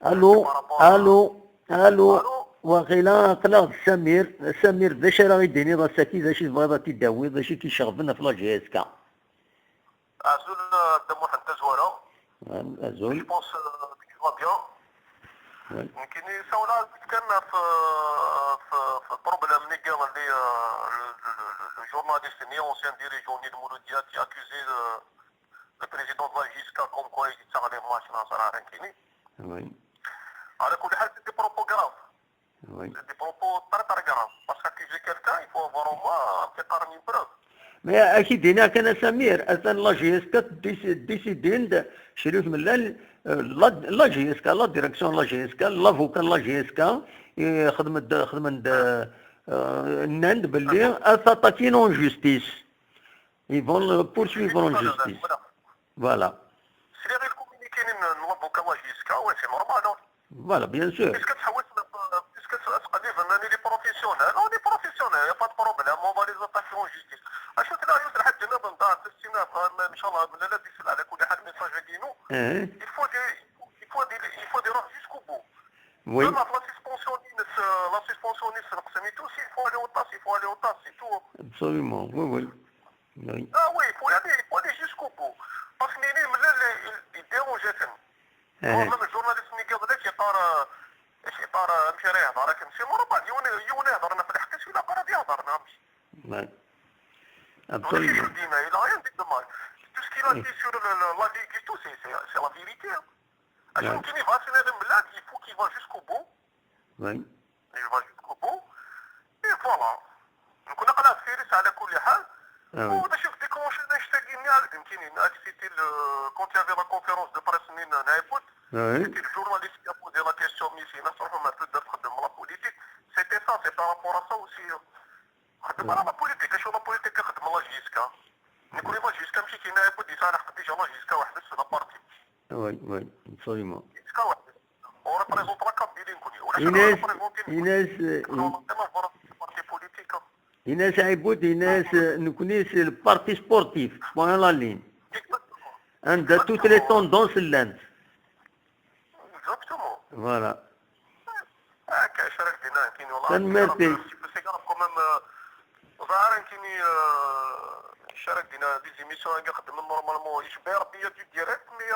الو الو الو وقيلا قلا سمير سمير ذا راه يديني راسك ذا شي تبغي تداوي ذا شي كيشغبنا في la JSK. Azul دا محمد تزوارة. Azul. Je pense que va bien. يمكن سولا كان في problème نيكا اللي le journaliste ني ancien dirigeant ني المولودية qui accusait le président de la JSK comme quoi يتساغ les matchs ناصر كيني. Oui. على كل حال c'est des propos graves. Oui. C'est des propos très très graves parce qu'accuser quelqu'un il faut avoir au moins تقارن une preuve. mais اكيد هنا كان سمير اثن la JSK ديسيدين شريف ملال la JSK la direction la JSK l'avocat la JSK خدمت ناند باللي attaquer en justice, ils vont le poursuivre en justice. Voilà. C'est le communiqué l'avocat la JSK, ouais, c'est normal. Voilà, bien sûr. Puisque تحوس puisque تقلب انني les professionnels, on est professionnels, y a pas de problème, on va les attaquer en justice. اشوف لا يوصل حد جناب نتاع الاستئناف ان شاء الله لا ديسل على كل حال message دينو. Il faut des روح jusqu'au bout. Oui. Même la suspension نيس tout, il faut aller au TAS, il faut aller au TAS, c'est tout. Absolument, oui, oui. Oui. Ah oui, il faut aller jusqu'au bout. Parce que نيني من اللي يديرونجيتن. même ال journaliste ملي قال لك يقار ايش يقار مشى راه يهضر راك مشي مورا بعد يون يهضرنا في الحقيقه ولا قرا يهضرنا مشي. Oui. Absolument. Il a rien dit de mal. Tout ce qu'il a dit sur la ligue et tout, c'est la vérité. Il faut qu'il va jusqu'au bout. Oui. Il va jusqu'au bout. Et voilà. نكون قناة سيريس على كل حال. وباش déclencher نشتاقيني على فهمتيني c'était quand il y avait la conférence de presse من نايبوت. C'était le journaliste qui a posé la question ميسي ناس روحوا ما تقدر تخدم la politique. C'était ça, c'est par rapport à ça aussi. خدم على la politique, شو la politique خدم la JSK. نقول la JSK مشي كي نايبوت يصالح déjà la JSK وحدس la partie. Oui, oui, absolument. JSK وحدس. On représente la Kabylie نقول ولا إيناس إيناس parti politique. إيناس عيبود إيناس نكوني c'est ال parti sportif point à la ligne. عندها toutes les tendances لاند. Exactement. Voilà. كاش راك دينا كاين والله. تنمرتي. c'est grave quand même ظاهرا كاين شارك دينا des émissions كنخدم normalement يشبه ربي du direct mais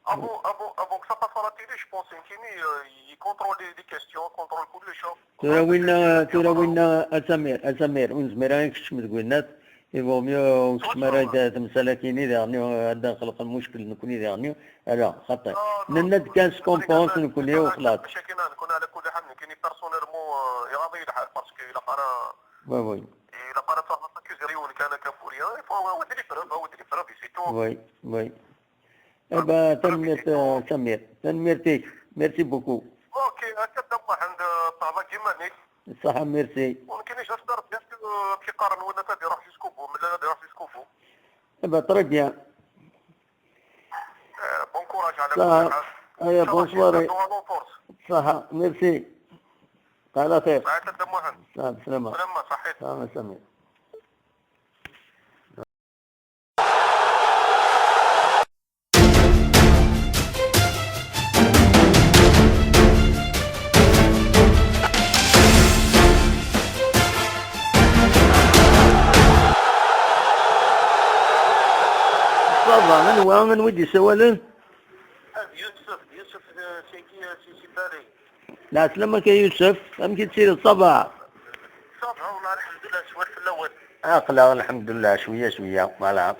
avant que ça passe à la télé, je pense qu'il contrôle les questions, contrôle كل شيء. ترى وين ترى وين اسامير اسامير ونزمر نكشم تقولنات il vaut mieux نكشم راه تمثال كيني داغني هذا خلق المشكل نكوني داغني لا خطير نند كان ce qu'on pense نكوني وخلاص. نكون على كل حال كاين personnellement يغاضي الحال parce que الا قرا oui oui الا قرا تاكوزي ريون كان كفوريا فهو ودري preuves ودري preuves c'est tout. Oui oui. Eh ben, تنميرت سمير تنميرتيك merci beaucoup. OK هكا عند طابا كيما نيك صح ميرسي. ولكن j'espère bien كي قارن ولا تادي يروح jusqu'au bout من لا يروح jusqu'au bout. Eh ben, très bien. Bon courage على كل حال. هيا bonne soirée. صح ميرسي. على خير. معك مهند. سلام. سلامة صحيت. سلام سمير. تفضل من هو من ودي سوالن؟ يوسف يوسف سيكي سي باري. لا سلامك يا يوسف أم كي تصير الصباح؟ صباح والله الحمد لله شوية في الأول. أقلق الحمد لله شوية شوية voilà.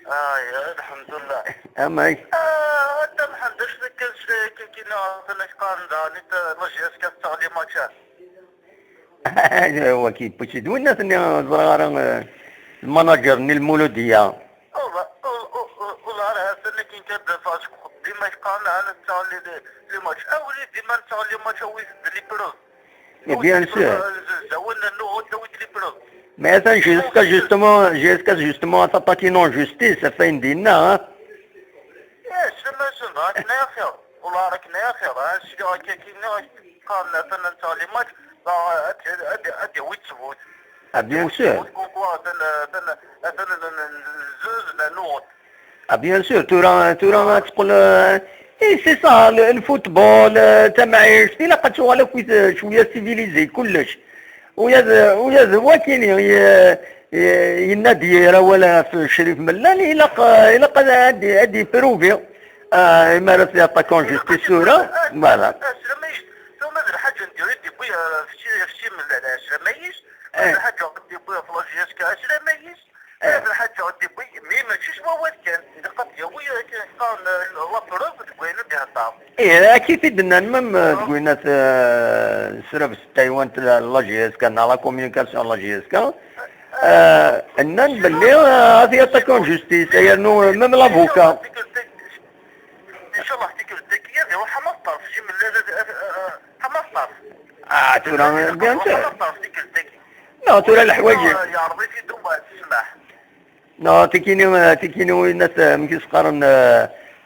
يا الحمد لله. أمي. أنت محمد اش كي كي نعطيك قارن انت ما جاتش كتغلي ماتشات. هو كي بوشي دوينا صغار ال manager ني المولودية. والله راه هذا كاين كدافع ديما يقارن على تاع les matchs اولي ديما تاع les matchs هو les preuves. Bien sûr. les preuves. Mais attends, JSK justement attaqué en justice, ça fait une dina, hein. يا سما سما راك ناخر والله راك ناخر هادشي اللي كاين قارن مثلا تاع les matchs ادي ويتفوت. Ah bien sûr. مثلا زوز لا نوت. Ah bien sûr, تورا تقول et c'est ça ال football تمعيش الا قد شغل شوية civilisé كلش ويا واكيني ينادي راه ولا في شريف ملال الا قد ادي prouver ما راه attaque en justice سورا voilà. ثم الحاجة نديرو دي بويا في شي من مايش الحاجة دي بويا في la JSK مايش الحاجة دي بويا mais ماشي هو كان قد يوي كان la preuve تقول لنا الطعام. ايه اكيد درنا même تقولنا service تايوان la JSK la communication la JSK انن باللي هذه attaque en justice يعني même l'avocat ان شاء الله تيك الذكية يروح حمصطر شي من حمصطر تورا bien sûr non تورا الحوايج يا ربي في دوما تسمح non تيكيني الناس مكيسقارن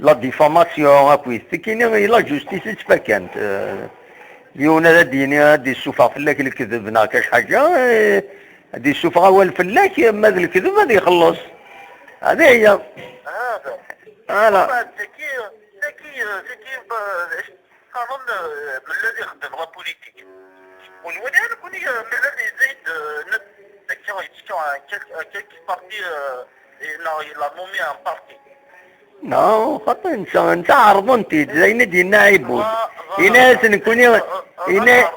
la diffamation اكويس تيكيني la justice تفاكانت اليوم هذا ديني هادي السوفا فلاك الكذب نا كاش حاجة هادي السوفا هو الفلاك ما الكذب هذا يخلص هذه هي هذا voilà ذكي ذكي ذكي قانون من الذي يخدم la politique ونولي انا كوني من الذي زايد quelque parti la nommé un parti non خاطر انت عرض انت زين ديالنا عيبود انا نكوني انا انا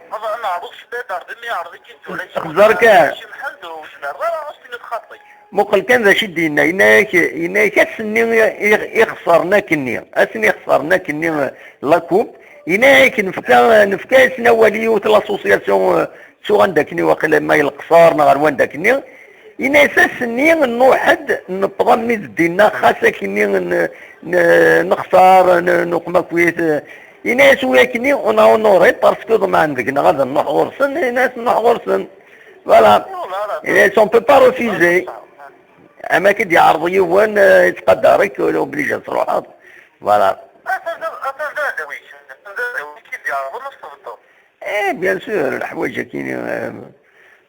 خزرك مقل كان ذا شي دينا إناك أسني يخسرنا كني أسني خسرنا كني la coupe إناك نفكا سنا وليوت l'association سو عندك واقيلا ما يلقصار نغير وين داكني إنا أساسني نوحد نبغى ميز دينا خاصة كني نخسر نقمة كويس إنا سويا كني on a honoré parce que ما عندك غادا نروح غرسن إنا نروح غرسن voilà إنا on peut pas refuser اما كي يعرض يوان يتقدرك ولا obligé تروح voilà. ايه bien sûr الحوايج كاينين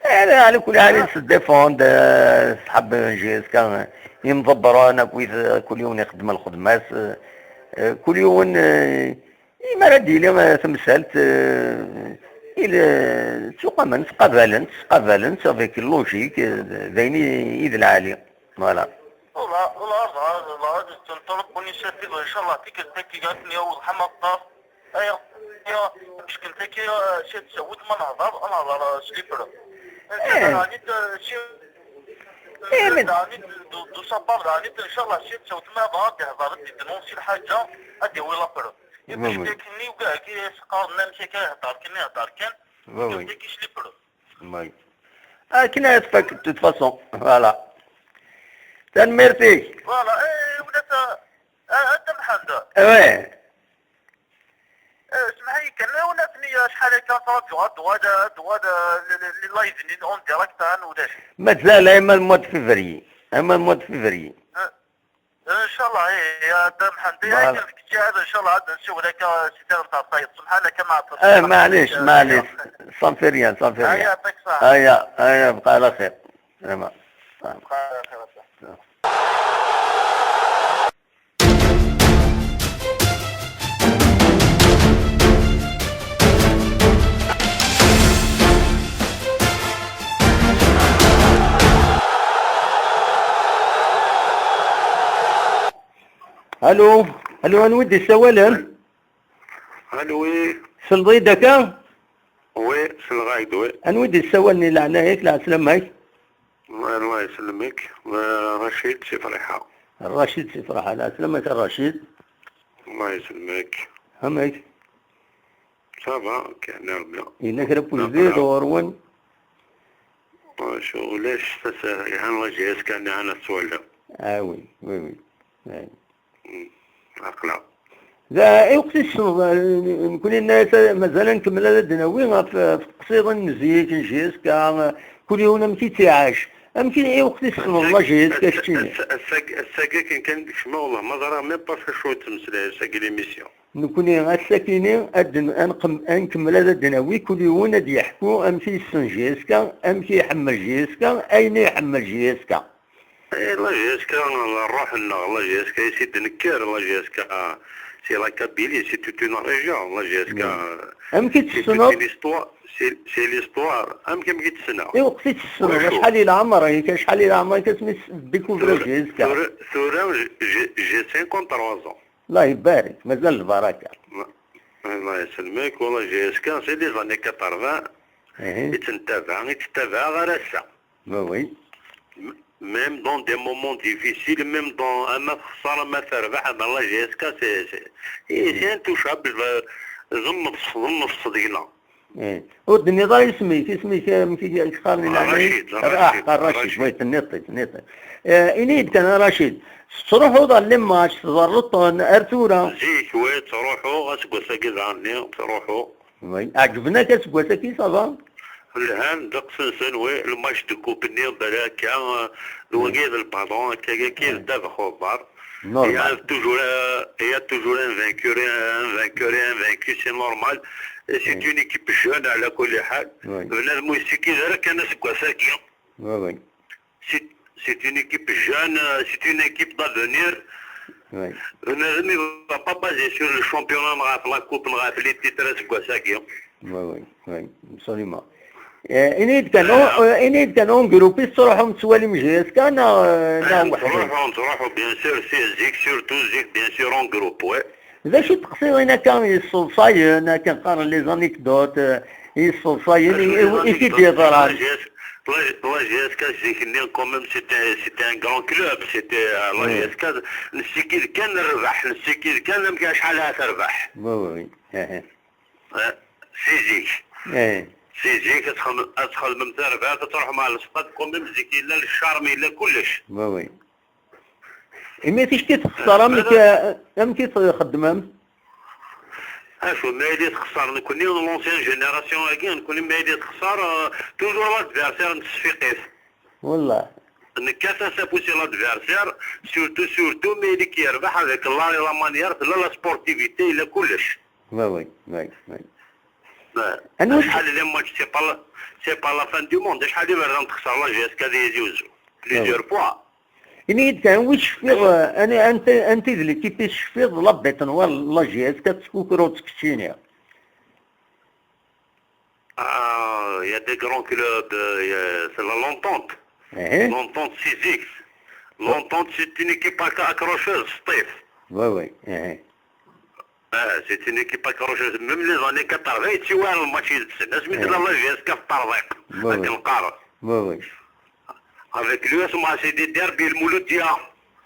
على كل حال se défendre صحاب JSK يمضبروا انا كويس كل يوم يخدم الخدمات كل يوم ما ردي لي تمثالت الى تقامن تقابلن avec logique ذيني اذ العالي voilà. والله والله تنطلب وني شافي ان شاء الله تيك تاكي قالتني حمطار ايا يا باش كنت كي شي تسود ما نهضر انا سليبر انت شي دو صبر ان شاء الله شي تسود ما بغا تهضر dénoncer الحاجة هادي هو la preuve باش كني وكاع كي سقارنا مشى كيهضر كني هضر كان كيش les preuves كنا يتفك toute façon voilà تنميرتي voilà ايه ولات انت محمد oui اسمح لي كان ولاتني شحال كان راديو غاد les lives en direct ولا شي مازال اما ال mois de février اما ال mois de février ان شاء الله ايه يا محمد يا كنت هذا ان شاء الله عاد نشوف لك سيتير تاع الصيد سبحان الله كما معليش معليش ça fait rien ça fait rien يعطيك الصحة هيا هيا بقى على خير سلام بقى على خير. الو الو نودي سوالن. الو oui سلضيدك oui سلغايد oui نودي سوالني لعنايك لا سلامك. الله يسلمك. رشيد سي فرحة. الرشيد سي فرحة لا سلامك الرشيد. الله يسلمك. همك ça va كان ربنا إنك ربو جديد وروان شو ليش تسهل la JSK كان انا سوالة. Oui oui oui عقلا ذا اي وقت نكون الناس مازال نكمل هذا الدناوي في قصيدة نزيد JSK كل يوم امشي تيعاش امشي اي وقت la JSK شتيني الساكا كان كان والله ما ضرا même pas في شو تمثل الساكا l'émission نكون الساكنين نكمل هذا الدناوي كل يوم غادي يحكوا امشي يسن JSK امشي يحمل JSK اين يحمل JSK la JSK الروح la JSK يسيد نكار la JSK c'est la Kabylie, c'est toute une région, la JSK. أم كي تسنو؟ C'est l'histoire, c'est l'histoire. أم كي تسنى؟ إيه وقت تسنو شحال العمر شحال العمر كتسمي découvrir JSK؟ ثورة j'ai 53 ans. الله يبارك مازال البركة. الله يسلمك. والله JSK c'est les années 80 يتنتبع يتتبع غير الساعة. oui. Même dans des moments difficiles, même dans أما خسارة ما تربح la JSK c'est intouchable. ظن النص ديالنا. ايه ود النظام يسمي كي خارني رشيد. رشيد oui تنيطي تنيطي إنيد كان رشيد تروحوا ضل les matchs تضرطون ارتورا زيك oui تروحوا غاسكوسا كي عني تروحوا. oui عجبنا كاسكوسا كي ça va الهان دقس سن oui ال match de coupe ني بلا الوقيد البالون كي دابا خبر. Il y a toujours, il y a toujours un vainqueur, un vainqueur et un vaincu, c'est normal. C'est une équipe jeune على كل حال. بنادم الموسيقي ذا كان سكواساكي. Oui. C'est une équipe jeune, c'est une équipe d'avenir. بنادم il va pas baser sur le championnat نغاف la coupe نغاف les titres سكواساكي. Oui, absolument. إنيد كان en groupe تروحوا متوالي من JSK نا تروحوا bien sûr c'est زيك surtout زيك bien sûr en groupe oui. إذا شو تقصير كان يصوصاين كان قارن les anecdotes يصوصاين يكيد يضران. La JSK زيك quand même c'était un grand club, c'était la JSK نسيكيد كان الربح نسيكيد كان ما شحال تربح. oui oui. c'est زيك. ايه. c'est زيك تدخل من تربح تروح مع ال stade quand même زيك الا ال charme الا كلش. oui oui. إما تيش تخسر أم كي تخدم اشو ما يلي تخسر نكوني l'ancienne génération كي نكوني ما يلي تخسر toujours l'adversaire نتسفيقيف. والله نكاتا ça pousse l'adversaire surtout surtout ما يلي كيربح avec la manière لا la sportivité الا كلش. oui oui oui oui. شحال les matchs c'est pas la fin du monde شحال اللي برا تخسر la JSK دي يزوزو plusieurs fois. يعني كان وش فيغ انا انت اللي كيفاش فيغ la bête noire la JSK تسكوكرو تكتشينيا. Il y a des grands clubs, c'est la l'entente. L'entente c'est L'entente c'est une équipe accrocheuse, Steve. Oui oui. C'est une équipe accrocheuse. Même les années 80, tu vois le match الناس مثل la JSK في الطريق هذه القارة. Oui oui. Avec l'USMA, c'est des derbys, le Mouloudia.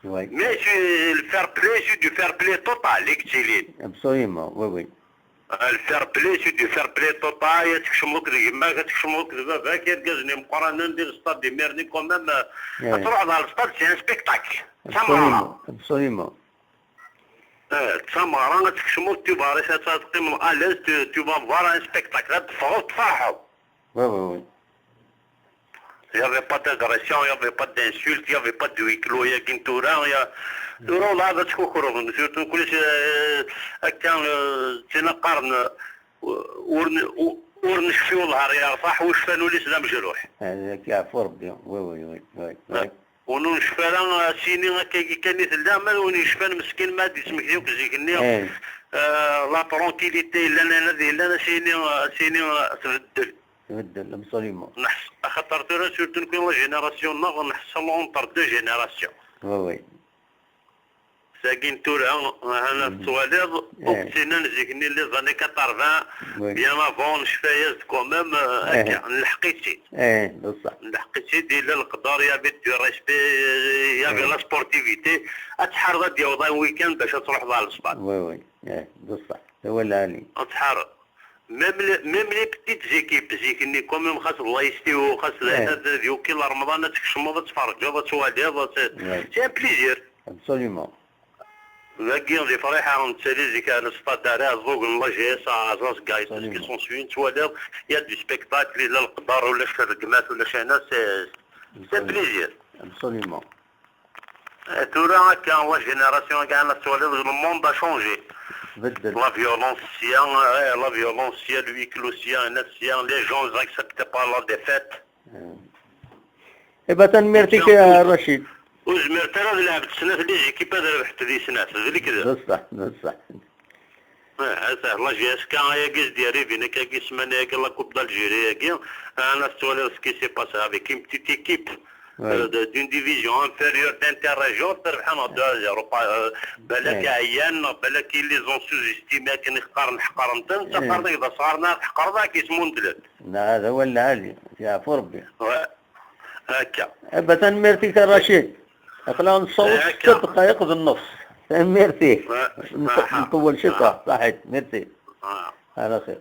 Oui. Mais c'est le fair play, c'est du fair play total, l'excellent. Absolument, oui, oui. Le fair play, c'est du fair play total. تكشموك يماك تكشموك باباك يركزني مقارنة ندير ستاد دي ميرني quand même. تروح على ال stade c'est un spectacle. Absolument, absolument. تسمرة تكشموك tu vas rester تقيم à l'aise, tu vas voir un spectacle. تفرحوا. Oui, oui, oui. Il n'y avait pas d'agression, il n'y avait pas d'insulte, il n'y avait pas de huis clos, il y a qu'une tour, il y a... تورا هذا تكوكرو surtout كلش هكا تنقارن ورنشفيو النهار يا صح وشفانو لي سلام جروح. هذاك يعفو ربي oui oui oui oui. ونشفى سيني كان يتلا ما ونشفى مسكين ما يسمك زيكني la tranquillité لا لا سيني سيني تبدل. تبدل absolument. نحس خاطر ترى surtout نكون la génération نحصل entre deux générations. oui oui. ساكن تورا انا التواليض وقتنا نزيكني les années 80 bien avant نشفايز quand même هكا نلحقيتي. ايه بصح نلحقيتي ديال القدر y avait du respect y avait la sportivité اتحرض ديال week-end باش تروح دار ال stade. oui oui ايه بصح هو العالي اتحرض même les petites équipes زيكني quand même خاص الله يستيو خاص ديوكي رمضان تكشمو تفرجوا تواليض c'est un plaisir. Absolument. ذاكي دي فريحة نتسالي زيك على السطاد دارها زوق la JS ازاس كايس qui sont سوين تواليض y a du spectacle لا القدر ولا شي رقمات ولا شي هنا c'est plaisir. Absolument. تورا كان la génération كاع تواليض le monde a changé. La violence, la violence, le huis clos, les gens n'acceptent pas la défaite. Eh ben, تنميرتك يا رشيد. وزمرت انا لعبت سنة les équipes هذا ربحت ذي سنة ذي كذا. بصح بصح. la JSK يا كيس ديالي فينا كي سمانه يا la Coupe d'Algérie يا انا ستوالي ce qui s'est passé avec une petite équipe d'une division inférieure d'interrégion تربحنا 2-0. بالك عيان بالك les ont sous-estimés كان يقارن حقرنتن تقارن اذا صارنا حقرنا كيسمون دلت. هذا هو العالي يا ربي هكا. ابا تنميرتيك رشيد اخلا نصوت 6 دقائق بالنص. ميرسي نطول شي صحيت ميرسي على خير.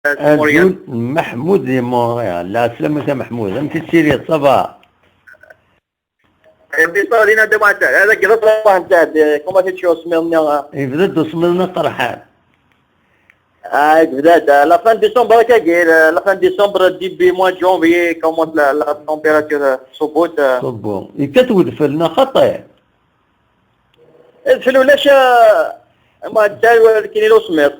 أزول محمود دي مونريال. لا سلامة محمود، أنت تسيري ça va؟ هذاك غير نتاع كوما تيتشو سميرنا يبدا سميرنا طرحان. بدات la fin décembre كاكي la fin décembre début mois janvier commence la température صبوت صبو كتودفلنا خطير الفل ولاش ما تا ولكن لو سميط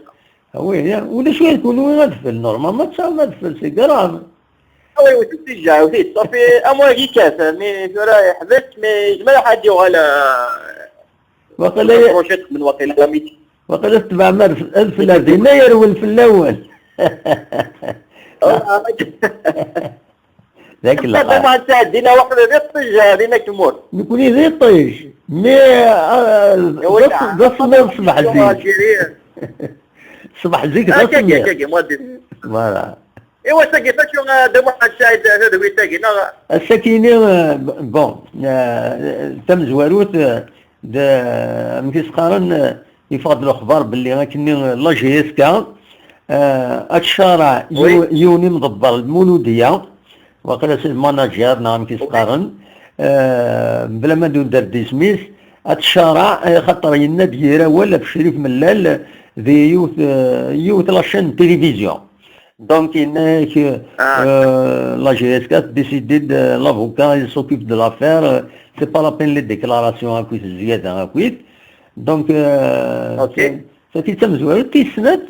oui ولا شوية يكون وين غتفل normalement تا ما تفل c'est grave. oui وتتجا وتي صافي اموا كي كاس mais راه يحبس mais جمال حد يغال وقيلا بروشيت من وقيلا ميت وقيلا تبع مار الف الذين يرول في الاول. ذاك اللقاء ما تعدينا وقت غير دينا كمور نكون غير طيش مي ذا صباح زيك صباح زيك ذا فوالا. ايوا ساكي فاشو دابا واحد الشاهد هذا وين تاكي الساكيني بون تم زواروت مكيس قارن يفقد الاخبار باللي غاكني لا جي اس كا الشارع يوني مدبر المولوديه وقيلا سي الماناجير نعم كيس قارن بلا ما ندير ديسميس الشارع خاطر ينادي ولا في شريف ملال ذي يوث la chaîne télévision. Donc, la JSK décide de l'avocat, il s'occupe de l'affaire, c'est pas la peine les déclarations à quoi زيادة à quoi. Donc, c'est تمزوار تيسنات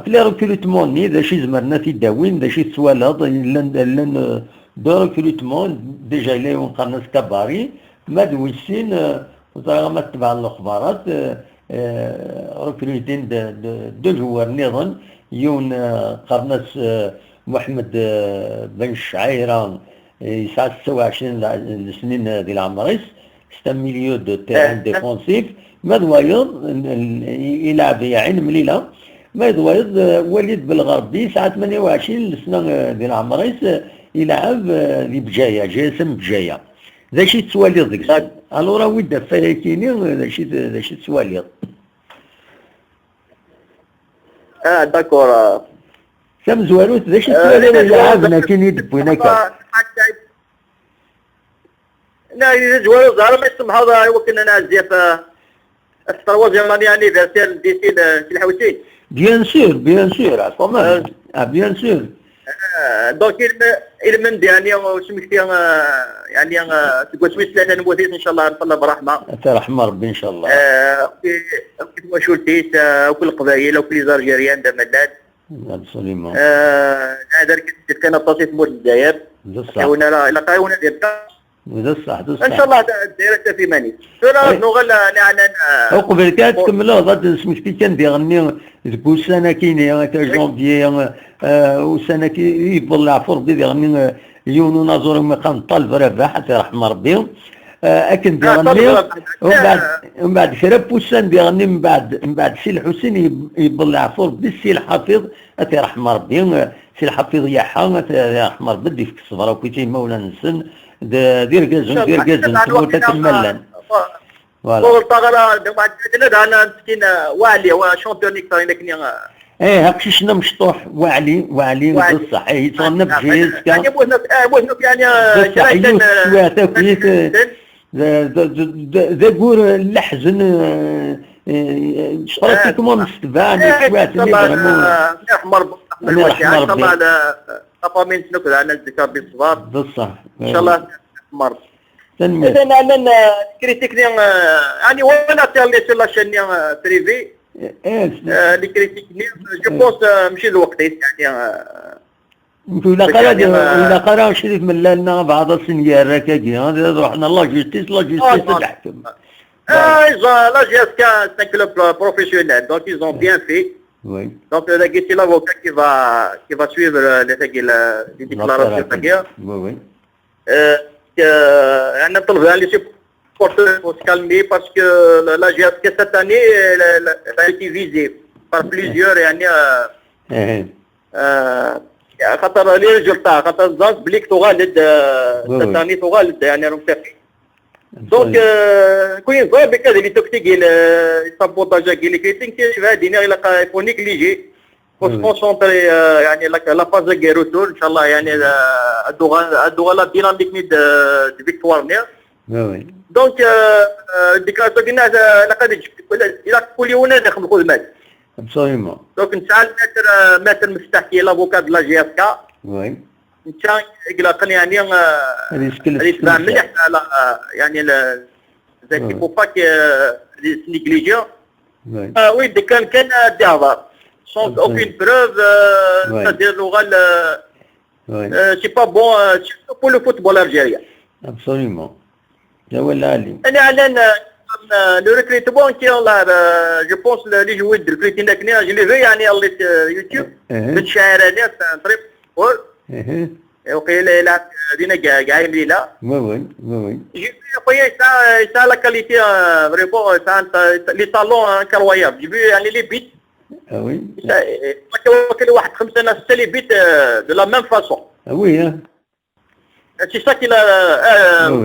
في les recrutements ني ذا شي زمرنا تيداوين ذا شي تسوالط لان deux recrutements déjà لي ونقرنس كباري ما دويسين وطريقة ما تبع الاخبارات recruter deux joueurs نظن يون قرنس محمد بن شعيرة يسعى 26 سنين ديال عمريس c'est un milieu de terrain défensif. ما دوايض يلعب عين مليلة. ما دوايض وليد بالغربي يسعى 28 سنة ديال عمريس يلعب بجاية جاسم بجاية. ذا شي تسواليض ديك السنة alors ويدا فايكيني ذا شي تسواليض. d'accord سام زواروت ذا شي تسواليض لعبنا كاين يدبونا كا لا زوالو زهر ما يسمح هذا وكنا نعزي في ال troisième année anniversaire décès الحوسين. bien sûr bien sûr طبعا bien sûr. donc المند يعني وسمكتي يعني تقول سويس لنا نموذج ان شاء الله نطلب رحمه رحمه ربي ان شاء الله. وشولتيس وكل القبائل وكل les Algériens دملات absolument. هذا كان تصيف مول الجزائر قاونا لا قاونا ديال بصح بصح ان شاء الله دايرة في ماني سورا نغل نعلن وقبل كتكمل غاد سميتي كان ديغني ذكو السنة كاين جونفي وسنة كي يضل عفور ربي ديغني يونو نازور مقام طالب رباح حتى رحم ربي اكن ديغني ومن بعد شرب وسان ديغني من بعد سي الحسين يضل عفور ربي سي الحفيظ اتي رحم ربي سي الحفيظ يحا رحم ربي في الصبر وكيتي مولا نسن دير كازون دير كازون تموت تملان voilà والطاغره انا مسكين وعلي هو champion اكثر لكن ايه هاكشي مشطوح وعلي وعلي بصح ايه يتغنى بجيسكا يعني بوزنك يعني ذا كور الحزن pratiquement مستبع رحم ربي. la famille نسلك عندنا الذكر بالصبار. بصح. ان شاء الله مرض. تنمية. اذا انا critiques يعني وانا تالي sur la chaîne privée. ايه. les critiques je pense ماشي الوقت يعني. ولا قرا شريف من لنا بعض السنيار هكاكي رحنا la justice، la justice تحكم. Ah, ils ont, la JSK, c'est un club professionnel, donc ils ont bien fait. Donc, c'est l'avocat qui va suivre les déclarations. Oui. يعني نطلب les supporters pour se calmer parce que la JSK cette année elle a été visée par plusieurs يعني خاطر les résultats، خاطر زاد بليك تغالد cette année تغالد يعني رمتاقي. donc كاين vrai بك هذه les tactiques، sabotage، les critiques هذه il faut négliger، faut se concentrer يعني la phase de retour ان شاء الله، يعني الدوغا la dynamique de victoires نير. Donc déclaration قلنا لقد الى كل يوم نخدم الخدمات. Absolument. Donc نسال maître مفتاح qui est l'avocat de la JSK. انت يقلقني يعني هذه يتبع مليح على يعني زي faut pas négliger. Oui، كان ديهضر sans aucune preuve, c'est-à-dire c'est pas bon pour le football algérien. Absolument. يا ولا علي. انا على le recrutement qui là je pense les joueurs de recrutement je l'ai vu يعني اللي يوتيوب بن شاعر انا très fort. وقيل يلعب دينا كاع ليلة. Oui. خويا ça la qualité vraiment، ça les talents incroyables، j'ai vu يعني les buts. Ah oui. كاين واحد خمسة ناس ستة les buts de la même façon. Ah oui. C'est ça qui la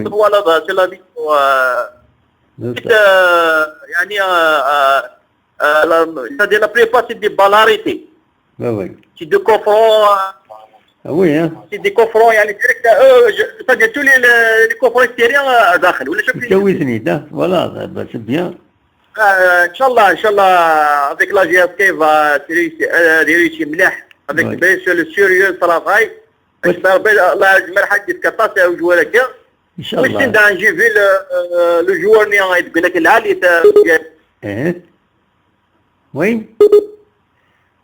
voilà، c'est la يعني c'est-à-dire la plupart c'est des balles arrêtées. Oui. C'est des coups francs. Ah oui, hein. C'est des coups francs يعني direct، c'est-à-dire tous les coups francs extérieurs داخل ولا شوف. تسوي ثنيت، voilà، c'est bien. ان شاء الله ان شاء الله avec la JSK va réussir مليح avec bien sûr le sérieux travail. الله يجمع حاجه كطاس joueur هكا. ان شاء الله. وش j'ai vu le joueur ني يقول لك العالي. ايه oui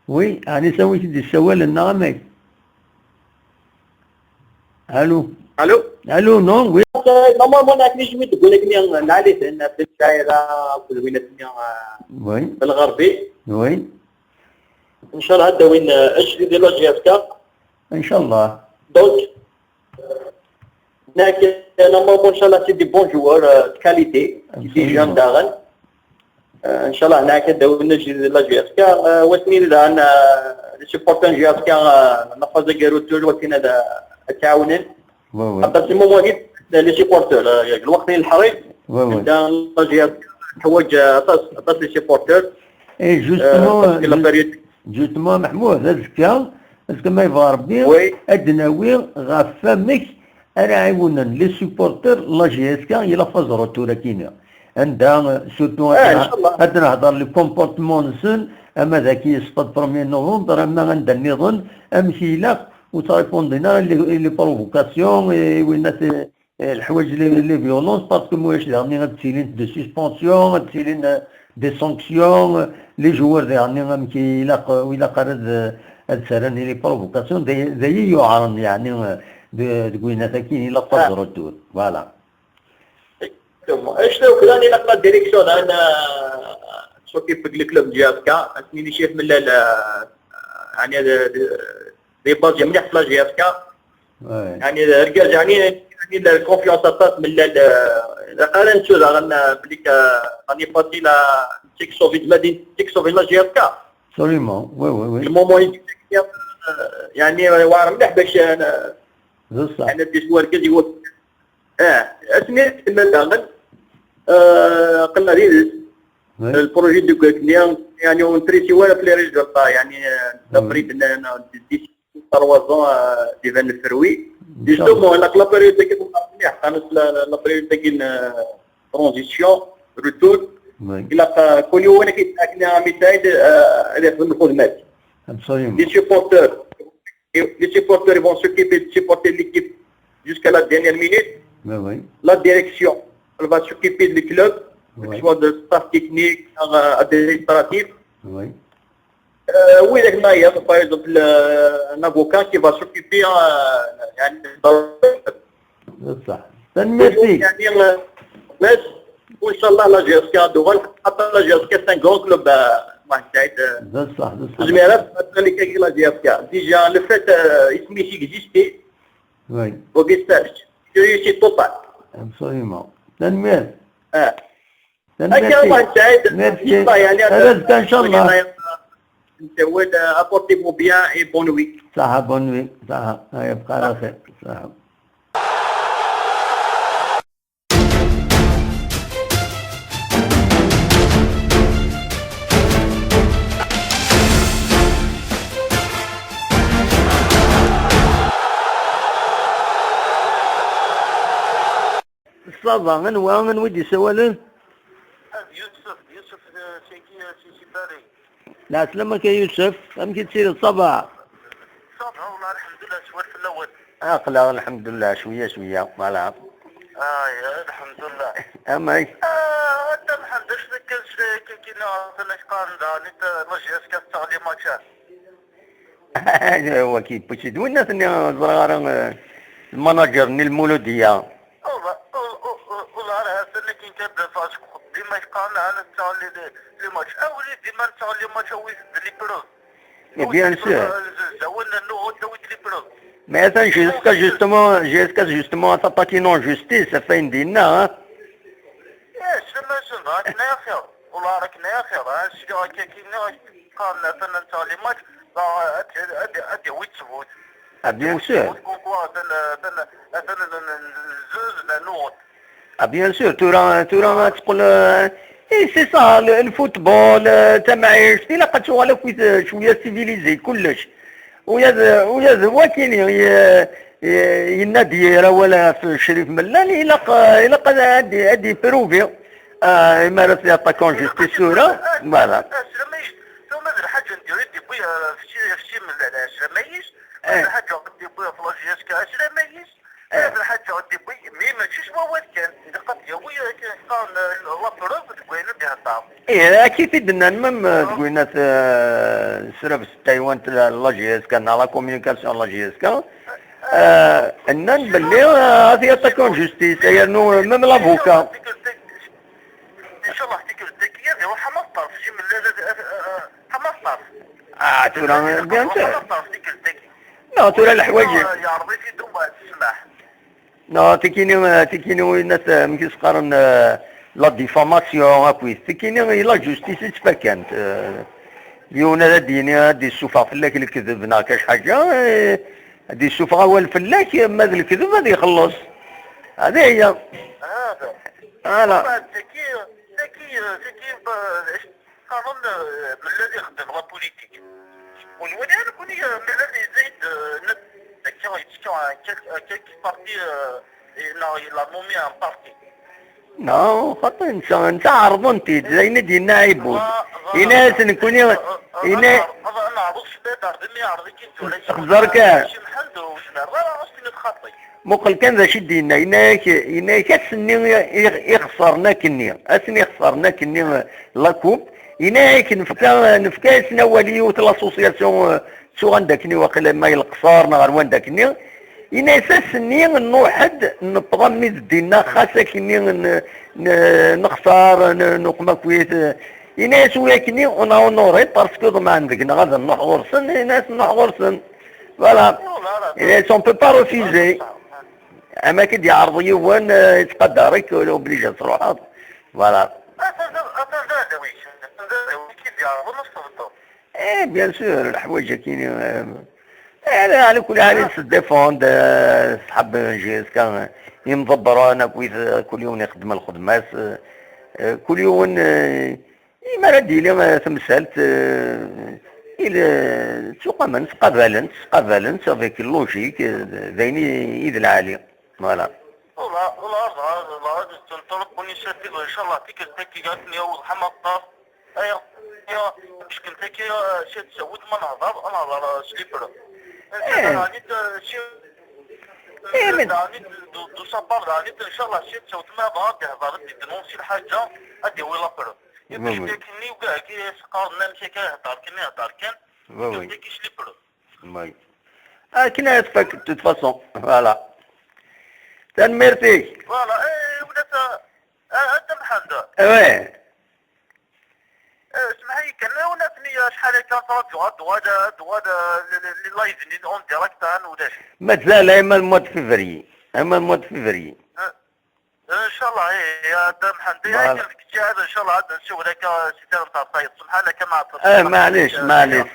oui، يعني سويت دي السؤال النغمي. الو. الو. الو، non، oui. normalement انا كني تقول لك العالي في الشاعره في الولايات oui الغربي. oui. ان شاء الله هذا وين اجري ديال la JSK. ان شاء الله. donc هناك normalement ان شاء الله c'est des bons joueurs qualité، des jeunes داغن ان شاء الله هناك داو نجي la JSK وسمين لان les supporters JSK نفاز retour ولكن هذا التعاون حتى c'est moment les supporters الوقت الحريق la JSK حوايج عطاس les supporters. et justement justement محمود، هذا est-ce que ما يبغى ربي ادناوي غاف فمك انا عاونا les supporters la JSK la phase retour كاينه عندها surtout هاد نهضر les comportements نسن اما ذاك stade premier novembre اما عندها النظام امثله وتريبوندينا les provocations وين الحوايج les violences، parce que موش يعني غتسيلين des suspensions، غتسيلين des sanctions les joueurs يعني كي ولا قرد هاد سراني les provocations داي يعرن يعني تقولنا كاين la phase retour، voilà. اش لو كان la direction انا s'occupe le club JSK سميني شيف من يعني des bases مليح في la JSK يعني رجال يعني ال confiance عطات من قال نشوف غن بليك راني باسي لا تيك sauver مدينه تيك sauver la JSK. absolument، oui. ال moment يعني واعر مليح باش بصح يعني des joueurs كي يقول سميت مثلا قلنا لي ال projet de client يعني اون تريتي ولا في les résultats يعني d'après dix 3 ans ديفان الفروي justement la période كي مليح كانت la période كي transition retour الى كل يوم كيتاكنا مثال يخدم الخدمات. Absolument. les supporters Les supporters vont s'occuper de supporter l'équipe jusqu'à la dernière minute. Oui, oui. La direction, elle va s'occuper du club, que ce soit de staff technique, administratif. Oui. Oui, il y a par exemple un avocat qui va s'occuper يعني صح. Merci. يعني بس وان شاء الله la JSK دوغل حتى la JSK c'est un grand club واحد سعيد. صح صح. زميرات اللي كاين la JSK déjà le fait اسمي exister. Oui. وكيستاش réussite totale. Absolument. تنمير. اه. واحد سعيد. ميرسي. يعني هذا ان شاء الله. نتعود portez-vous bien et bonne nuit. صح bonne nuit صح يبقى على خير صح. ça va غنوا غنودي سوالن يوسف يوسف سيكي سي باري. لا سلامك يا يوسف أم كي تسير ça va؟ ça va والله الحمد لله شوية في الأول. أقلا الحمد لله شوية شوية voilà. آه الحمد لله. أماي. أنت الحمد لله كي نعرف قارن نتا la JSK تاع les matchs. هو كي بوشي دوينا زرارة ال manager ني المولودية. والله راه سنة كي كان فاش ديما يقارن على تاع les matchs اولي ديما تاع les matchs هو les preuves. Bien sûr. Mais attends, JSK justement attaqué en justice, ça fait une dîner, hein. إيه شنو راك ناخر والله راك ناخر شنو كي قارن مثلا تاع les matchs ادي ويتفوت. Ah bien sûr. Ah bien sûr, ترى تقول اي c'est ça ال football تاع شتي لا قد شغل شوية civilisé كلش ويا ويا واكيني ينادي راه ولا في شريف ملال الا قد ادي prouver يمارس l'attaque en justice صوره voilà. ثم الحاجة نديرو دي بويا في شي من مايش الحاجة دي بويا في la JSK مايش الحاجة دي بويا mais ماشي هو كان اذا قد يا كان la preuve تقول لنا بها. ايه اكيد درنا même تقول لنا service تايوان la JSK la communication la JSK ان باللي هذه attaque en justice يعني même l'avocat ان شاء الله تيك الذكية هو حمصطر في من حمصطر. ترى bien sûr non ترى الحوايج يا ربي في دوما تسمح. non تيكيني الناس مكي تقارن la diffamation اكوي تيكيني la justice تفكانت اليوم هذا ديني هادي السوفا فلاك الكذب نا كاش حاجة هادي السوفا هو الفلاك ما الكذب هذا يخلص هذه هي هذا voilà. ذكي ذكي ذكي قانون من الذي يخدم la politique ونولي انا كوني من الذي زايد quelques partis il a nommé un parti. Non, خاطر انت عرض انت زين ديالنا عيبود انا نكوني انا انا خزرك مقل كان ذا شي ديالنا يناك اسني يخسرنا كني اسني خسرنا كني la coupe يناك نفكا سنا وليوت l'association سو عندك واقيلا ما يلقصار نغير وين داكني إنا أساسني نوحد نبغى دينا خاصة كني نخسر نقمة كويت إنا سويا كني ونوري parce que ضمن عندك غادا نروح غرسن إنا نروح غرسن voilà إنا on peut pas refuser أما كي يعرض يوان يتقدرك ولا obligé تروح voilà. إيه bien sûr الحوايج كاينين على كل حال se défendre صحاب JSK يمضبروا انا كويس كل يوم يخدم الخدمات كل يوم ما ردي لي تمثالت الى تقامن تقابلنت avec logique ذيني ايد العالي voilà. والله والله الله تنطلق وني شافي ان شاء الله تيك تاكي قالتني حما يا باش كنت كي شي تسود ما نهضر انا نهضر سليبر. ايه دو سابار يعني ان شاء الله شي تسوت ما بغا تهضر دينونسي الحاجة هادي هو لا برو باش كني وكاع كي قارنا مشى كيهضر كني هضر كان oui كيش les preuves oui كنا يتفك toute façon voilà تنميرتي voilà ايه ولا انت محمد oui اسمح لي كان ولا ثنية شحال كان راديو غدو هذا les lives en direct ولا مازال اما ال mois de février اما ال mois de février ان شاء الله ايه يا محمد يا كنت هذا ان شاء الله عاد نشوف لك سي تاع الطيب سبحان لك مع معليش معليش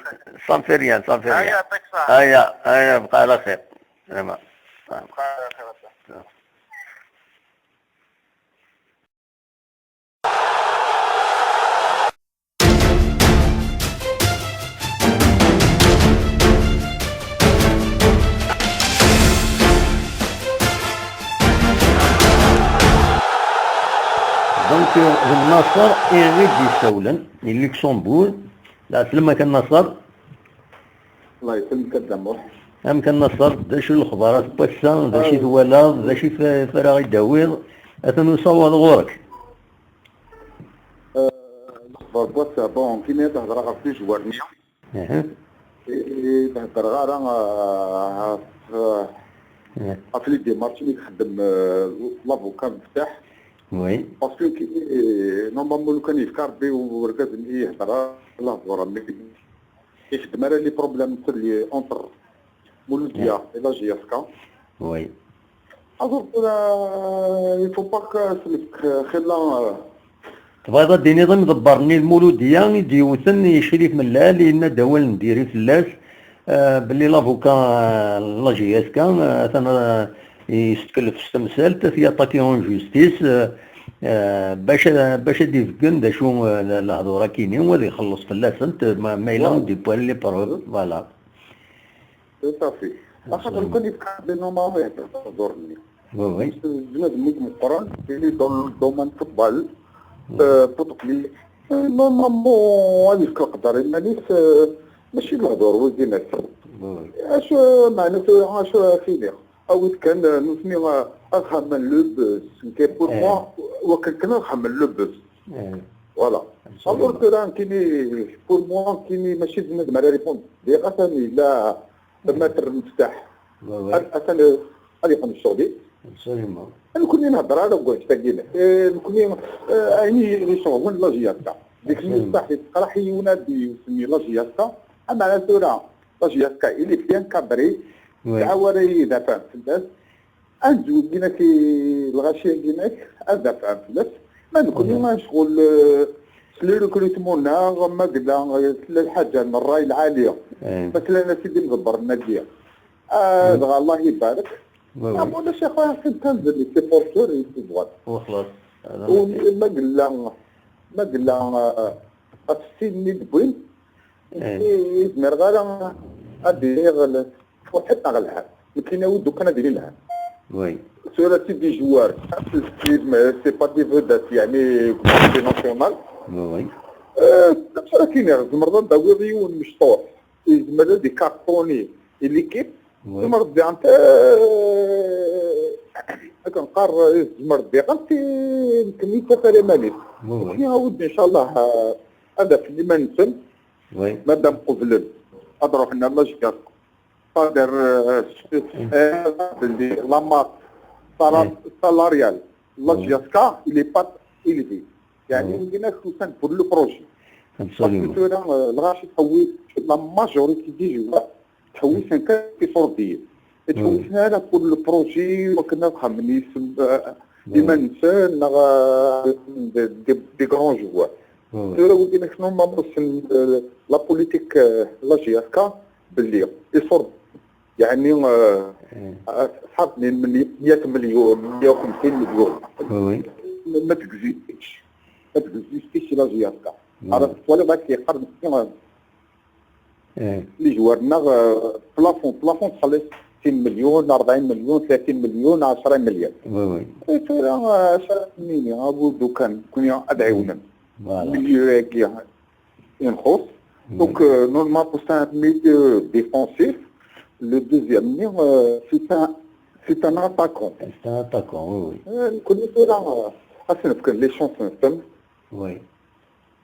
ça fait rien ça fait rien يعطيك الصحة هيا هيا بقى على خير سلام بقى على خير. donc الناصر يغيد يسولن لوكسمبور. لا سلمك الناصر. الله يسلمك الدموح. ام كان ناصر دا شو الخبارات بوسا دا شي دوالا دا شي فراغ يداويض اثن وصوض غورك. الاخبار بوسا bon كيما تهضر غير في joueurs تهضر غير في les démarches اللي تخدم l'avocat مفتاح. oui parce que كي normalement لو كان يفكر بي وركز يهضر الله يخدم على les problèmes اللي entre مولوديا et la JSK. oui alors il faut pas que خلا تبغى دي نظام دبرني المولوديه يديوثن يشريف ملال لان دوال نديري فلاس باللي l'avocat la JSK ثنا يستكلف التمثال تثيا attaquer en justice باش يفكن دا شو الهضوره كاينين وهذا يخلص فلاس انت ما الا des points les preuves voilà صافي. خاطر كون يبقى normalement يهضرني oui بنادم مقران اللي dans domaine football بروتوكولي normalement هذيك القدر مانيش ماشي الهضور وزينات اش معناتو اش فيني او كان نسمي اخمن le buzz كي pour moi وكان كان نخمن le buzz voilà alors que راه كيني pour moi كيني ماشي بنادم على répondre دي اثاني لا maître مفتاح اثاني غادي يقوم الشغلي انا كوني نهضر على قلت تاكينا كوني عيني لي شغل la JSK ديك المفتاح اللي تقرا ينادي يسمي la JSK اما على سورة la JSK elle est bien cadrée تعاوري يدافع في الناس انزو كينا كي الغاشي كيناك ادافع في الناس ما نكون ما شغل les recrutements ما قلنا الحاجة من الراي العالية مثلا سيدي مدبر الناديه دغا الله يبارك ولا شي خويا كنت تنزل les supporters يتزوج وخلاص ما قلنا ما قلنا السن دبوين يزمر غير ادير وحتى غلها يمكن ودو كان ديري لها oui سورة des joueurs c'est pas des vedettes يعني في nationale oui كاين زمر داوي مشطوح يزمر دي cartonner l'équipe زمر دي انت كنقار زمر دي غلطي يمكن يتفاري مالي ودي ان شاء الله هذا في اللي ما نسن مادام قبلن اضرب لنا la JSK قادر la masse salariale la JSK elle est pas élevée يعني ولينا خصوصا pour le projet الغاشي تحوي la majorité des joueurs تحوي 5 كيصورديين تحويسنا على pour le projet وكنا نخمم ديما ننسى des grands joueurs ترى ولينا normalement la politique la JSK باللي يصور يعني صحاب من 100 مليون 150 مليون ما تكزيستيش ما تكزيستيش la JSK عرفت ولا بعد كيقرن les joueurs نا plafond تخلص 60 مليون 40 مليون 30 مليون 10 مليون oui oui ترى ميني ابو كان كون ادعيونا milieu كي ينخص donc normalement c'est un milieu défensif. Le deuxième, c'est un attaquant. C'est un attaquant, oui. نكون اصلا les chances نستم. Oui.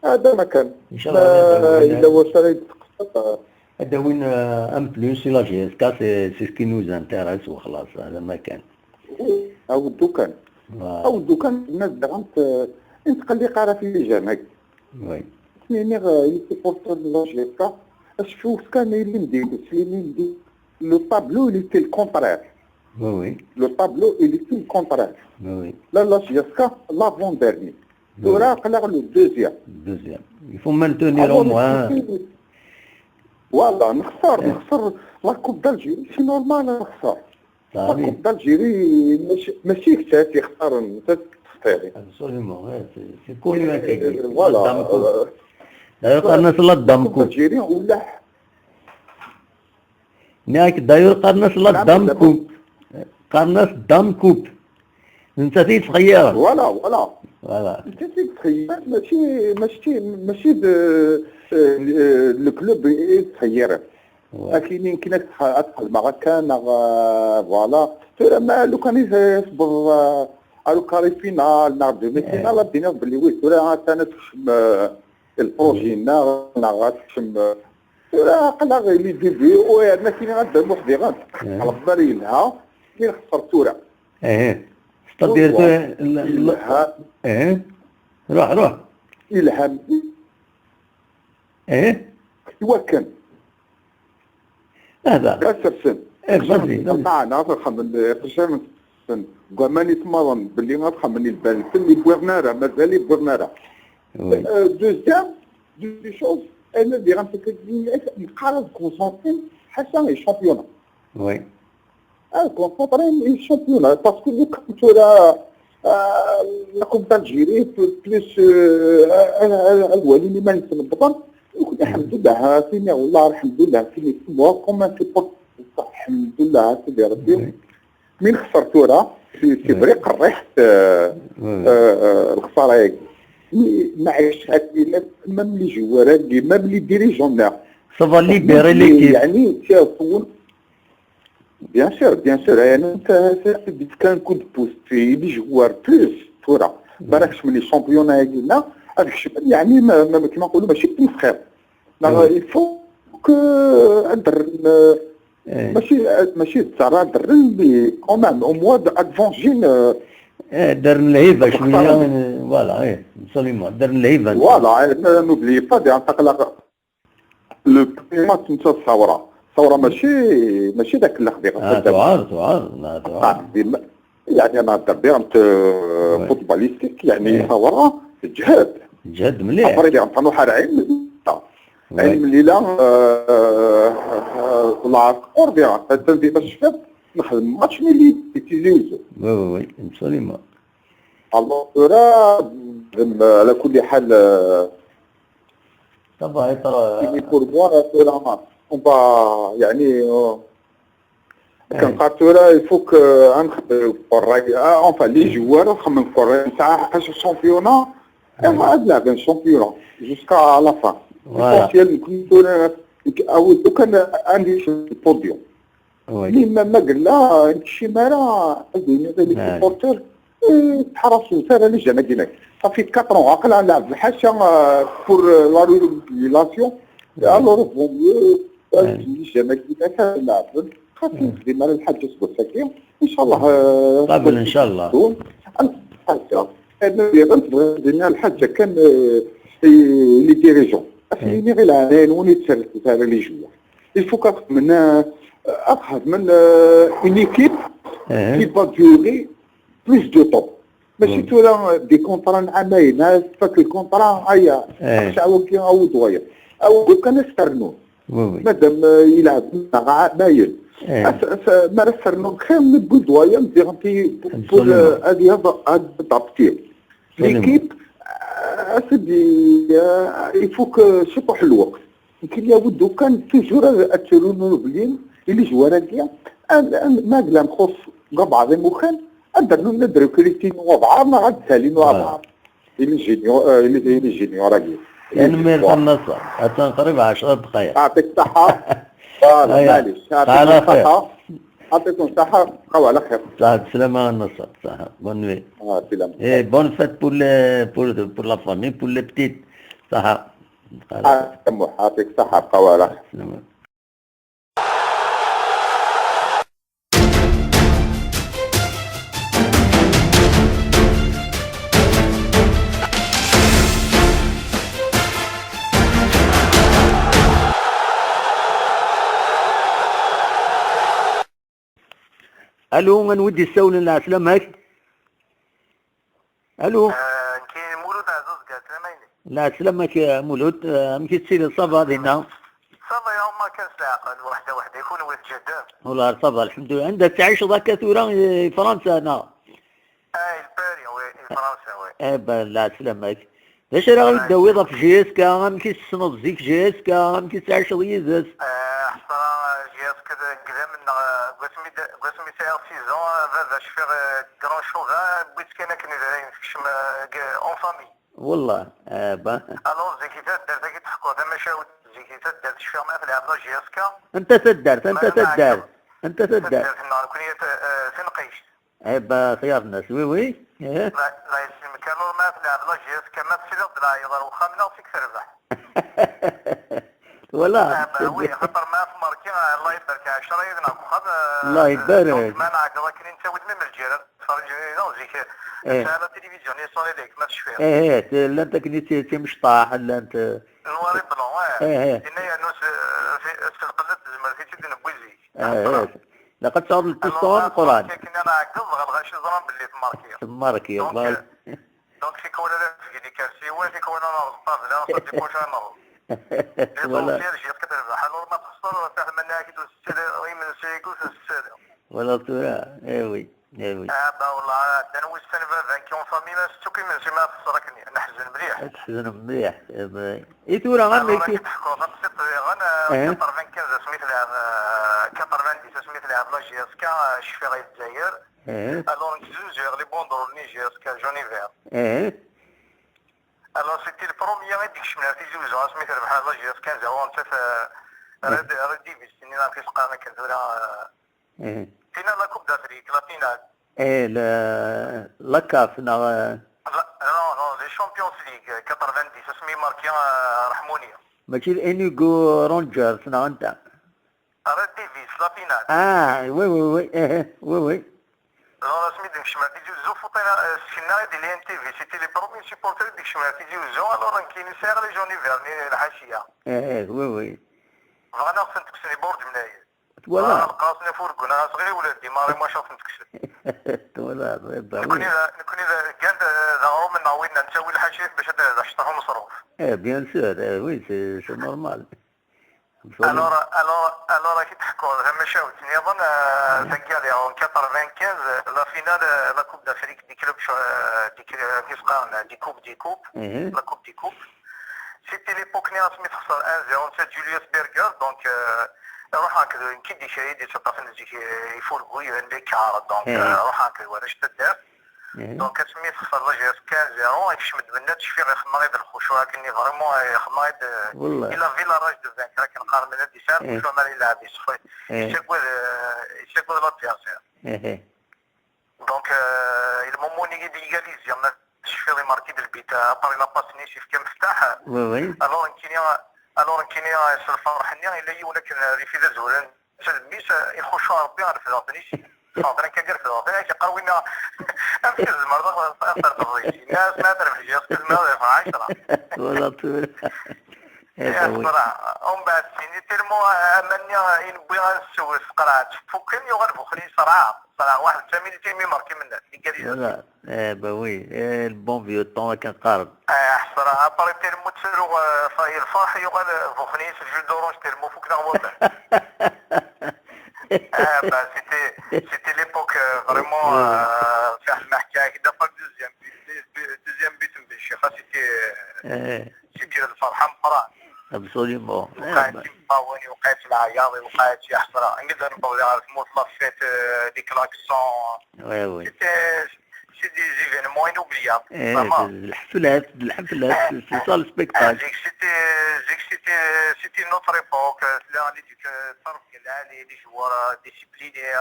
هذا ما كان. ان شاء الله. الا واش هذا وين un plus la JSK, c'est ce qui nous intéresse وخلاص, هذا ما كان. او الدكان او الدكان الناس دغمت نتقلق راه في جامعك. Oui. سميني les supporters la JSK شوف كان اللي ندير اللي le tableau, il était le contraire. Oui. Le tableau, il était le contraire. Oui. Là, la JSK, l'avant-dernier. ثورا قلق le deuxième. Deuxième. Il faut maintenir au moins. Voilà, نخسر la Coupe d'Algérie, c'est normal نخسر. La Coupe d'Algérie ماشي كتات يختار انت تختاري. Absolument, c'est connu. Voilà. D'ailleurs, قرناس la dame coupe. d'Algérie ولا ناك d'ailleurs قرناس la dame coupe. قرناس dame coupe. انت تيتخير. Voilà, voilà. Voilà. انت تيتخير ماشي ال club يتخير. لكن يمكن تدخل مع كان voilà ما لو كان يصبر على quart de finale ناغ demi-finale دينا باللي oui ترى انا تخشم ال projet نا تخشم ترى قلا غير les débuts وانا كاين غدا وحدي غاد على بالي لها كاين خسر تورا. ايه c'est-à-dire ايه روح روح الهام. ايه يوكل هذا كسر. ايه vas-y. معنا خمن قشان ماني تمرن باللي غتخمن البال اللي بوغنارا مازال بوغنارا. Deuxième des choses, انا اللي غنفكر نقرا concentrer حتى ال championnat. Oui. Concentrer ال championnat parce que لو كنت la Coupe d'Algérie plus الوالي اللي ما نتنبطن الحمد لله سيني والله الحمد لله سيني moi comme un supporter الحمد لله سيدي ربي من خسرت راه c'est vrai قريحت الخساره ما عشت même les joueurs, même les dirigeants. Ça va libérer l'équipe. يعني تشوفون bien sûr, bien sûr, يعني انت كان coup de pouce في les joueurs plus تورا بالك من les championnats قلنا هذاك يعني ما كيما نقولوا ماشي تمسخير, il faut que ماشي ترى درن لي quand même au moins ادفونجين. ايه دار الهيبه شويه, voilà, ايه absolument دار الهيبه. Voilà, n'oublie pas دي تقلق le premier match نتا الثوره الثوره ماشي ذاك اللي خدي. اه تعار تعار تعار يعني انا نهضر footballistique يعني ثوره جهاد. جهاد مليح. Après اللي غنطلعوا عين عين مليله الله قربي التنظيم باش شفت نخدم ماتش ملي تيزي وزو. Oui, absolument. الله على كل حال. طبعا ترى pour moi on va يعني كنقاتو il faut que نخدم enfin les joueurs نخمم في تاع حاجه ال championnat غاد لعب ال championnat jusqu'à la fin. L'essentiel نكون او كان عندي ال podium mais ما قلنا شي مارا les supporters تحرصوا ترى les jeunes كيناك صافي 4 عقل نلعب الحاجه pour la régulation, alors vaut mieux les jeunes كيناك نلعب خاصني نخدم على الحاجه سكين ان شاء الله. قبل ان شاء الله. انا الحاجه كان les dirigeants خليني غير العين وني تاع les joueurs, il faut من اخذ من une équipe qui va durer plus de temps ماشي تورا des contrats عامين فاك ال contrat هيا ساعه كي او ضويا او كان استرنو مادام يلعب مايل ما رسرنو خير من بودوايا مزيان pour هذه adapter l'équipe اسيدي il faut que شطح الوقت يمكن يا كان toujours اترونو les joueurs كيا ما قلا نخص بعض المخان ندير ندير كريتين وضعها ما غاد سالين وضعها les juniors, les juniors. يعني مير النصر قريب 10 دقائق. يعطيك الصحة. voilà معليش يعطيكم الصحة يعطيكم الصحة بقاو على خير. صح بسلامة النصر صح bonne nuit. سلام. et bonne fête pour pour la famille pour les petites صح. يعطيك الصحة بقاو على خير. سلامة. الو نودي السولن العسلامك. الو كاين مولود عزوز قال سلاميني. لا سلامك يا مولود مشيت تسيري ça va هنا. ça va يا ما كانش العقل وحده وحده يكون ولد جدام. والله ça va الحمد لله. عندك تعيش ذاك ثورة فرنسا هنا. اي الباري oui فرنسا oui. eh ben لا سلامك. باش راه غندوي في JSK مشيت تسنض زيك JSK مشيت تعيش يزاز. حصرا JSK كذا من قسمي ساعة saison فاش في grand chauvin بغيت كان كنكشم en famille. والله با alors زيكي تدار زيكي تحكوا هذا ماشي زيكي تدار تشفي ما في لعب JSK. انت تدار انت تدار انت تدار كنية تنقيش. eh ben خيار الناس oui oui. لا يسلمك. alors ما في لعب JSK ما تسير لا يضر وخا من فيك تربح. والله oui خاطر ما في ماركي الله يبارك 10 يدنا وخا الله يبارك. ما نعقل لكن انت ود من الجيران تفرج زيك على التلفزيون يصوني لك ما تشفيها. ايه لا انت كنتي تمشطاح لا انت noir et blanc. ايه ايه نوس في القلة زمر في تدن بوزي. ايه لقد صار البستون القران. كنا نعقل غادي زران باللي تماركي. تماركي والله. donc في كون في ديك السيوه في كون انا الطابله صدي كلشي نرض. ولا ولا ترى اي oui اي oui. والله انا وسن فان famille ما ستوكي من سي ما خسركني نحزن مليح. تحزن مليح اي تورا غير كي تحكوا غنسيت غن 95 سميت لعب 90 سميت لعب la JSK شفي غير الجزائر. alors نكزوج les banderoles ني JSK jaune vert. ايه alors c'était ال premier غير ديك شمنا في زوج سميت ربح la JSK 0 راه ديفيس سنين في سقانا كانت finale la Coupe d'Afrique la finale. ايه la CAF نا non non les Champions League 90 سمي ماركي رحموني. ماشي الانيغو رونجرز نا انت راه ديفيس la finale. Oui oui oui ايه oui oui. non سميت ديك الشمال تيجي وزو فوطينا السيناريو ديال ENTV c'était les premiers supporters ديك الشمال تيجي وزو. alors كاين سير les jaunes verts الحاشية. ايه oui oui. بغانا خصنا تكسني بورد منايا. ولا القاصنا فوركونا صغير ولا ديماري ما شاف نتكسل. ولا نكون اذا كان ظهروا من عوينا نساوي الحاشية باش نشطحوا مصروف. ايه bien sûr oui c'est normal. alors alors alors كي تحكوا زعما شاوتني اظن تنقال en 95 la finale la Coupe d'Afrique des clubs des كيف قالنا des coupes des coupes la Coupe des coupes c'était l'époque ني سميت خسر 1-0 نتا جوليوس بيرغر. donc روح هكذا كي دي شي دي تطاف نزيك يفولكو عندك كار. donc روح هكذا واش تدار. donc سميت خسر la JSK 0 يكشمد منا تشفي غير خما غير الخشوع كني vraiment خما غير il avait la rage de vaincre كنقارن من هاد ساعة الخشوع ما يلعب يصفي يسكوز يسكوز l'adversaire. donc ال moment ني d'égaliser ما تشفي غير ماركي بالبيت après la passe ني شيف كان مفتاح. oui oui. alors كيني alors كيني الفرح ني الا يونا كان ريفيدا زوران الميس يخشوا ربي غير في الوطنيش خاطر كان في الوطني كيقراو امشي المرضى الناس ما تربح جي ما ربح 10 والله طول يا صراحة ومن بعد سيني تيرمو امني نبغي غنسوي القرعة فكني وغنفخني خلي صراحة صراحة واحد الثامن تيمي ماركي من اللي قال لي لا eh ben oui ال bon vieux temps كنقارب. صراحة après tellement تسرو الفرح يغال فخني jus d'orange tellement فوق نغوطه. Bah, c'était l'époque vraiment فيها حكاية كدا deuxième but بالشيخه c'était الفرحة مقران. absolument. وقعت مطاوني وقعت العياضي وقعت يا حسرة نقدر نقول موت la fête des klaxons. oui oui. c'était c'est des événements. inoubliable. الحفلات الحفلات, c'est ça le spectacle. C'était une autre époque, là les joueurs disciplinés,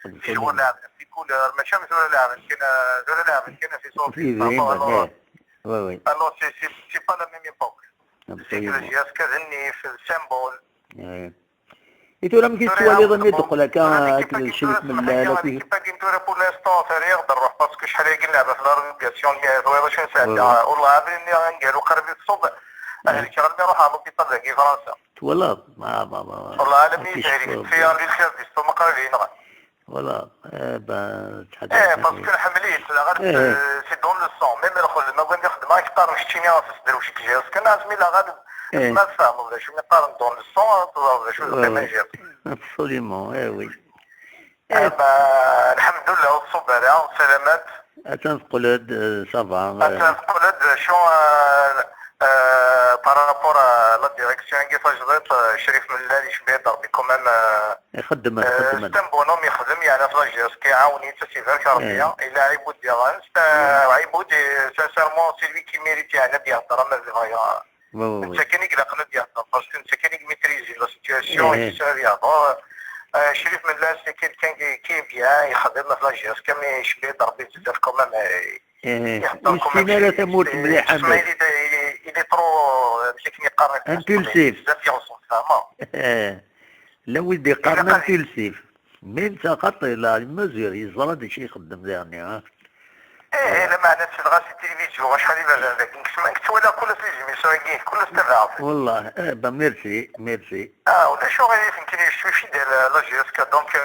les joueurs لعبنا في couleur, ماشي مثل لعب كنا لعب كنا في صوفي. Oui. Alors c'est pas la même époque. JSK في ال symbole. إتورا ما كيتوالي ظني يدخل هكا الشريف من لا كي باقي pour l'instant فريق نروح parce que شحال يقول لعبه في la relégation واش نساعد والله عارفين نقالوا قرب الصبح هذيك غادي نروح على l'hôpital في فرنسا. والله ما ما ما والله عالمي في un service ما قريبين. voilà ben. ايه parce que حمليت غير c'est dans le sang, même الخدمه ما بغيت نخدم معاك قارن شتيني تدير وش JSK ناس mais لا غادي ما تفهم ولا شو نقارن dans le sang ولا شو القيمه. Absolument, eh oui. الحمد لله والصبر سلامات. تنقول ça va. تنقول شو par rapport la direction كيفاش جريت شريف ملال يشبه ضربي quand même. يخدم يخدم. c'est un bonhomme يخدم يعني في la JSK كيعاوني حتى c'est vrai ربيا الى عيبود ديال عيبود sincèrement, c'est lui qui mérite يعني يهضر ما انت كان يقلق يهضر parce que انت كان maîtriser la situation يهضر. شريف ملال c'est quelqu'un qui est bien يخدم في la JSK mais يشبه ضربي بزاف quand même. ايه تموت مليحه. Il est trop مسكين يقارن. Impulsif. بزاف يوصل فاهمه. لا ولدي قارن impulsif, mais انت خاطر la mesure يزرد شي يخدم يعني ها. ايه لا معنى تدغى في التلفزيون شحال هذاك كنت ولا كل في émission كل استبعاد. والله eh ben merci, merci. ولا شو غادي فهمتني je suis fidèle la JSK, donc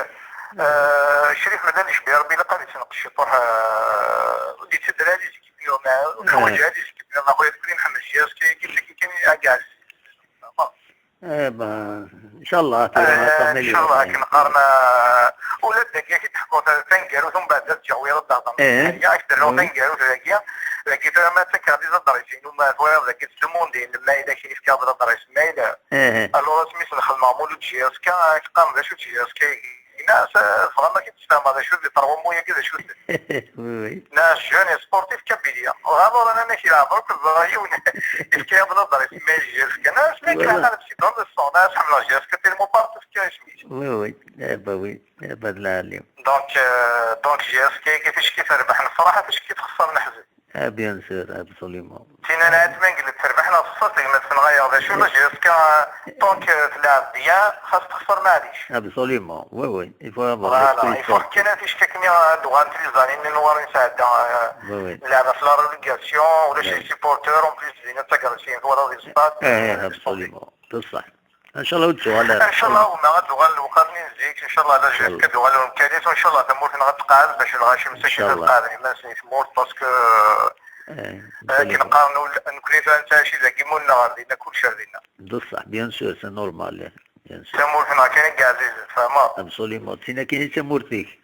شريف مدني شبيه ربي لقى تنقش طرح ودي تدرى les équipes مع وجه les équipes مع خويا كريم محمد JSK كيف كان كاع. eh ben ان شاء الله. ان شاء الله كي نقارنا ولا داكيا كي تحكوا تنقالو ثم بعد ترجع ويرد هضر ياك درو تنقالو داكيا لكن ما تكادي زدريسين وما فوير ذاك تدوموندي ما الا كاين في كادر دريس ما الا alors سميت الخدمه مولود JSK قام باش JSK ناس vraiment كيتفهم هذا شو trois mois كذا شو ناس jeunes sportifs kabyles. alors انا ماشي لعب الراي كي نظري mais JSK ناس ما كان نفسي dans le sang ناس حمل JSK tellement partout في سميت. Oui, oui, bah oui, bah العالم. Donc JSK كيفاش كيف ربح نفرح فاش كيف خسر نحزن. اه bien sûr, absolument. تينا انا ما قلت ربحنا خسرت ما تنغير هذا شو JSK tant que تلعب bien خاص تخسر معليش. Absolument, oui, oui, il faut avoir. Voilà, il faut كان فيش كاكني دوغان تريزاني نوار نساعد نلعب في la relégation ولا شي supporters en plus زينا تاكرسين في ولا ستاد. ايه absolument بصح ان شاء الله وتزوال. ان شاء الله وما غتزوال الوقت نزيك ان شاء الله على JSK دوغال الامكانيات وان شاء الله تمورت غتقعد باش الغاشي مساكين تقعد ما سميت parce que كي نقارنوا نكوني انت شي زاكي مونا غادينا كلشي غادينا. بصح bien sûr, c'est normal, bien sûr. تمورتنا كاين كاع عزيز فاهمة. Absolument تينا كاين تمورتيك.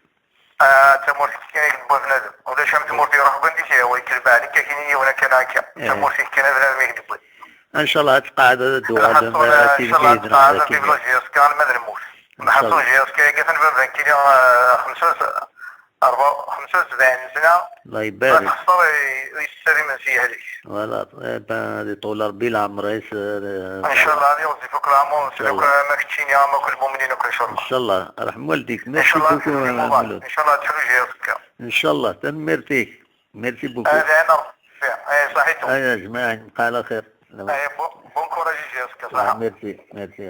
تمورتيك كاين بنادم ولا شام تمورتي روح بندي هو يكذب عليك كاين ولا كان هكا تمورتي كاين بنادم يكذب. ان شاء الله تقعد الدوغال ان شاء الله تقعد في JSK ما نموت نحصل JSK كيف نبدا كاين 75 سنه. الله يبارك. خسر يستري من سي هذيك. Voilà, ben طول ربي العمر. ان شاء الله غادي يوظفك العمر سلوك ما كنتيني ما كل المؤمنين ان شاء الله. ان شاء الله رحم والديك. Merci beaucoup. ان شاء الله تحلو JSK. ان شاء الله merci, merci beaucoup. هذا انا اي صحيتو. يا جماعه نبقى على خير. Bon courage JSK صح. Merci, merci.